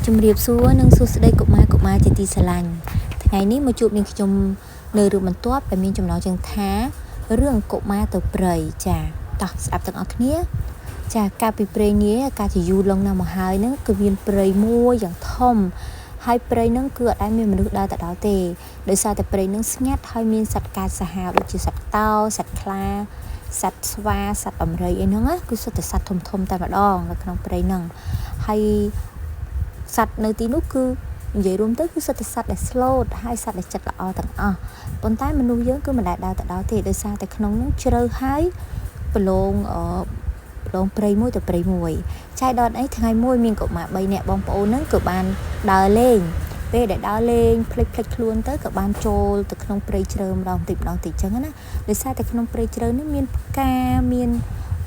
ជំរាបសួរនិងសួស្តីកុមារកុមារជាទីស្រឡាញ់ថ្ងៃនេះមកជួបនាងខ្ញុំនៅរឿងបន្ទាប់ដែលមានចំណងជើងថារឿងកុមារទៅព្រៃចាតោះស្ដាប់ទាំងអស់គ្នាចាកាលពីព្រេងនាយកាលជាយូរលង់ណាស់មកហើយហ្នឹងគឺមានព្រៃមួយយ៉ាងធំហើយព្រៃហ្នឹងគឺអត់ដែលមានមនុស្សដើរទៅដល់ទេដោយសារតែព្រៃហ្នឹងស្ងាត់ហើយមានសត្វកាចសាហាវដូចជាសត្វតោសត្វខ្លាសត្វស្វាសត្វដំរីអីហ្នឹងណាគឺសុទ្ធតែសត្វធំធំតែម្ដងនៅក្នុងព្រៃហ្នឹងហើយសត្វនៅទីនោះគឺនិយាយរួមទៅគឺសុទ្ធតែសត្វដែល slow ហើយសត្វដែលចិត្តល្អទាំងអស់ប៉ុន្តែមនុស្សយើងគឺមិនដែលដើរទៅដល់ទេដោយសារតែក្នុងនោះជ្រៅហើយប្រឡងអឺប្រឡងព្រៃមួយទៅព្រៃមួយចែកដល់អីថ្ងៃមួយមានកុមារ3នាក់បងប្អូនហ្នឹងក៏បានដើរលេងពេលដែលដើរលេងភ្លេចភ្លេចខ្លួនទៅក៏បានចូលទៅក្នុងព្រៃជ្រៅម្ដងតិចម្ដងតិចចឹងណាដោយសារតែក្នុងព្រៃជ្រៅនេះមានផ្កាមាន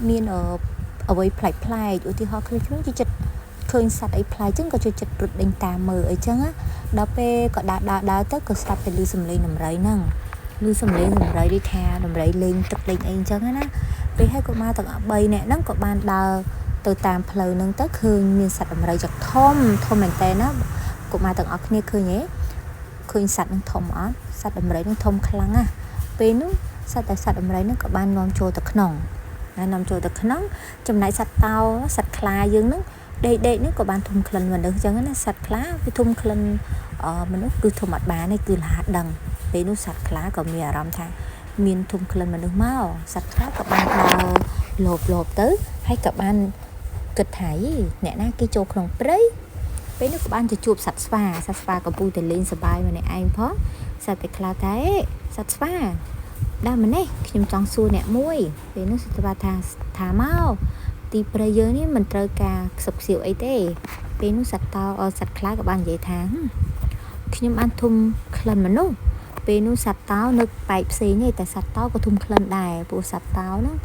មានអ្វីប្លែកប្លែកឧទាហរណ៍ខ្លួនខ្លួនជាចិត្តឃើញសត្វអីប្លែកចឹងក៏ចូលចិត្តរត់ដេញតាមមើលអីចឹងណាដល់ពេលក៏ដើរដើរដើរទៅក៏ស្រាប់តែឮសំឡេងដំរីហ្នឹងឮសំឡេងដំរីដូចថាដំរីលេងទឹកលេងអីចឹងណាពេលហើយកុមារទាំង3នាក់ហ្នឹងក៏បានដើរទៅតាមផ្លូវហ្នឹងទៅឃើញមានសត្វដំរីចាក់ធំធំមែនតើណាកុមារទាំងអស់គ្នាឃើញទេឃើញសត្វហ្នឹងធំអត់សត្វដំរីហ្នឹងធំខ្លាំងណាស់ពេលនោះសត្វតែសត្វដំរីហ្នឹងក៏បាននាំចូលទៅក្នុងណានាំចូលទៅក្នុងចំណែកសត្វតោសត្វខ្លាយើងហ្នឹងដេកដេកហ្នឹងក៏បានធំក្លិនមនុស្សអញ្ចឹងណាសត្វខ្លាវាធំក្លិនមនុស្សគឺធំអត់បានទេគឺលហាដឹងពេលនោះសត្វខ្លាក៏មានអារម្មណ៍ថាមានធំក្លិនមនុស្សមកសត្វខ្លាក៏បានដើរលោបលោបទៅហើយក៏បានគិតថាអ្នកណាគេចូលក្នុងព្រៃពេលនោះក៏បានទៅជួបសត្វស្វាសត្វស្វាកំពុងតែលេងសប្បាយម្នាក់ឯងផងសត្វតែខ្លាតែសត្វស្វាដើមម្នេះខ្ញុំចង់សួរអ្នកមួយពេលនោះសត្វស្វាថាថាមកទីព្រៃយើងនេះមិនត្រូវការខ្សឹបខ្សៀវអីទេពេលនោះសត្វតោសត្វខ្លាក៏បាននិយាយថាខ្ញុំបានធំក្លិនមនុស្សពេលនោះសត្វតោនៅបែកផ្សេងទេតែសត្វតោក៏ធំក្លិនដែរព្រោះសត្វតោហ្នឹង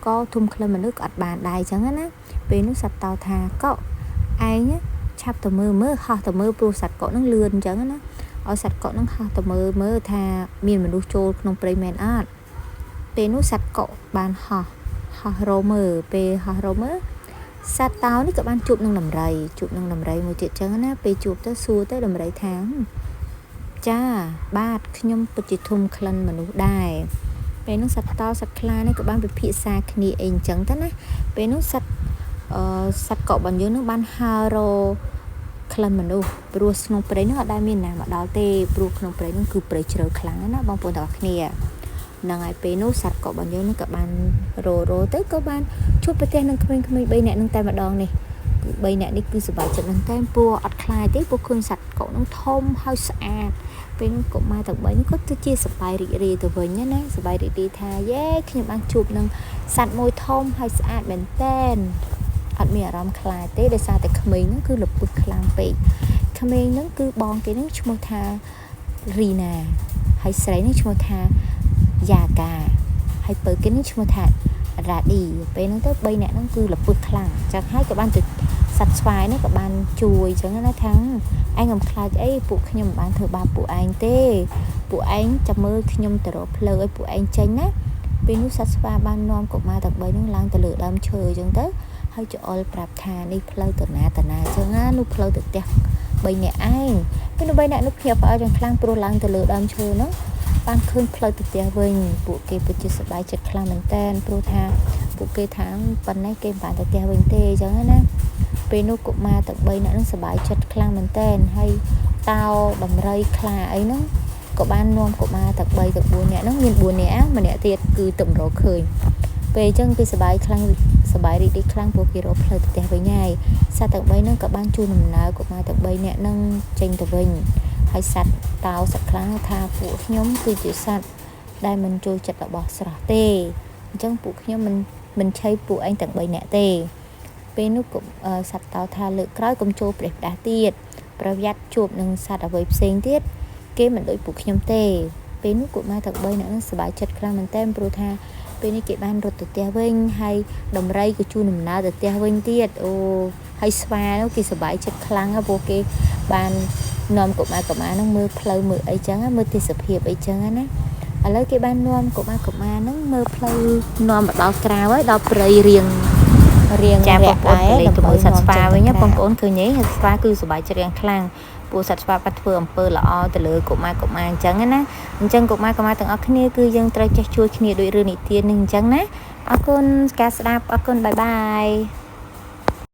ក៏ធំក្លិនមនុស្សក៏អត់បានដែរអញ្ចឹងណាពេលនោះសត្វតោថាកក់ឯងឆាប់ទៅមើលមើលហោះទៅមើលព្រោះសត្វកក់ហ្នឹងលឿនអញ្ចឹងណាឲ្យសត្វកក់ហ្នឹងហោះទៅមើលមើលថាមានមនុស្សចូលក្នុងព្រៃមែនអត់ពេលនោះសត្វកក់បានហោះហោះរមើលពេលហោះរមើលសត្វតោនេះក៏បានជួបនឹងដំរីជួបនឹងដំរីមួយទៀតចឹងណាពេលជួបទៅសួរទៅដំរីថាចាបាទខ្ញុំពិតជាធំក្លិនមនុស្សដែរពេលនោះសត្វតោសត្វខ្លានេះក៏បានពិភាក្សាគ្នាអីអញ្ចឹងទៅណាពេលនោះសត្វអឺសត្វកក់របស់យើងនឹងបានហើរក្លិនមនុស្សព្រោះក្នុងព្រៃនោះអត់ដែលមានណាមកដល់ទេព្រោះក្នុងព្រៃនោះគឺព្រៃជ្រៅខ្លាំងណាបងប្អូនទាំងអស់គ្នាហ្នឹងហើយពេលនោះសត្វកក់របស់យើងនឹងក៏បានររទៅក៏បានជួបប្រទះនឹងក្មេងៗ3នាក់នឹងតែម្ដងនេះគឺ3នាក់នេះគឺសប្បាយចិត្តមែនតើព្រោះអត់ខ្លាចទេព្រោះឃើញសត្វកក់នឹងធំហើយស្អាតពេលនោះកុមារទាំង3នេះក៏ទៅជាសប្បាយរីករាយទៅវិញណាសប្បាយរីករាយថាយេខ្ញុំបានជួបនឹងសត្វមួយធំហើយស្អាតមែនតើអត់មានអារម្មណ៍ខ្លាចទេដោយសារតែក្មេងហ្នឹងគឺលពឹសខ្លាំងពេកក្មេងហ្នឹងគឺបងគេហ្នឹងឈ្មោះថារីណាហើយស្រីហ្នឹងឈ្មោះថាយ៉ាកាហើយពៅគេហ្នឹងឈ្មោះថារ៉ាឌីពេលហ្នឹងទៅ3នាក់ហ្នឹងគឺលពឹសខ្លាំងចឹងហើយក៏បានទៅសត្វស្វាយហ្នឹងក៏បានជួយចឹងណាថាឯងកុំខ្លាចអីពួកខ្ញុំមិនបានធ្វើបាបពួកឯងទេពួកឯងចាំមើលខ្ញុំទៅរកផ្លូវឲ្យពួកឯងចេញណាពេលនោះសត្វស្វាបាននាំកុមារទាំង3ហ្នឹងឡើងទៅលើដើមឈើចឹងទៅហើយចអុលប្រាប់ថានេះផ្លូវទៅណាទៅណាចឹងណានោះផ្លូវទៅផ្ទះ3នាក់ឯងពេលនោះ3នាក់នោះភ្ញាក់ផ្អើលយ៉ាងខ្លាំងព្រោះឡើងទៅលើដើមឈើហ្នឹងបានឃើញផ្លូវទៅផ្ទះវិញពួកគេពិតជាសប្បាយចិត្តខ្លាំងមែនតើព្រោះថាពួកគេថាប៉ុណ្ណេះគេមិនបានទៅផ្ទះវិញទេចឹងណាពេលនោះកុមារទាំង3នាក់ហ្នឹងសប្បាយចិត្តខ្លាំងមែនតើហើយតោដំរីខ្លាអីហ្នឹងក៏បាននាំកុមារទាំង3ទាំង4នាក់ហ្នឹងមាន4នាក់ម្នាក់ទៀតគឺទឹករកឃើញពេលអញ្ចឹងគេសប្បាយខ្លាំងសប្បាយរីករាយខ្លាំងព្រោះគេរកផ្លូវទៅផ្ទះវិញហើយសត្វទាំង3ហ្នឹងក៏បានជួនដំណើរកុមារទាំង3នាក់ហ្នឹងចេញទៅវិញហើយសត្វតោសត្វខ្លាថាពួកខ្ញុំគឺជាសត្វដែលមិនចូលចិត្តរបស់ស្រស់ទេអញ្ចឹងពួកខ្ញុំមិនឆៃពួកឯងទាំង3នាក់ទេពេលនោះក៏សត្វតោថាលើកក្រោយកុំចូលប្រេះផ្ដាស់ទៀតប្រយ័ត្នជួបនឹងសត្វអ្វីផ្សេងទៀតគេមិនដូចពួកខ្ញុំទេពេលនោះកុមារទាំង3នាក់នឹងសប្បាយចិត្តខ្លាំងមែនទែនព្រោះថាពេលនេះគេបានរត់ទៅផ្ទះវិញហើយដំរីក៏ជូនដំណើរទៅផ្ទះវិញទៀតអូហើយស្វានោះគេសប្បាយចិត្តខ្លាំងព្រោះគេបាននាំកុមារហ្នឹងមើលផ្លូវមើលអីចឹងមើលទេសភាពអីចឹងណាឥឡូវគេបាននាំកុមារហ្នឹងមើលផ្លូវនាំមកដល់ក្រៅហើយដល់ព្រៃរៀង រៀង ចាបង រាក់ ប្អូន ដែរ ក៏លេខទៅ ដើម្បី មើលសត្វស្វា នាំចេញ វិញ ទៅក្រៅ ណាបងប្អូនឃើញទេសត្វស្វាគឺសប្បាយចិត្តយ៉ាងខ្លាំងពួកសត្វស្វាបាត់ធ្វើអំពើល្អទៅលើកុមារកុមារអញ្ចឹងណាអញ្ចឹងកុមារកុមារទាំងអស់គ្នាគឺយើងត្រូវចេះជួយគ្នាដោយរឿងនិទាននេះអញ្ចឹងណាអរគុណការស្ដាប់អរគុណបាយបាយ។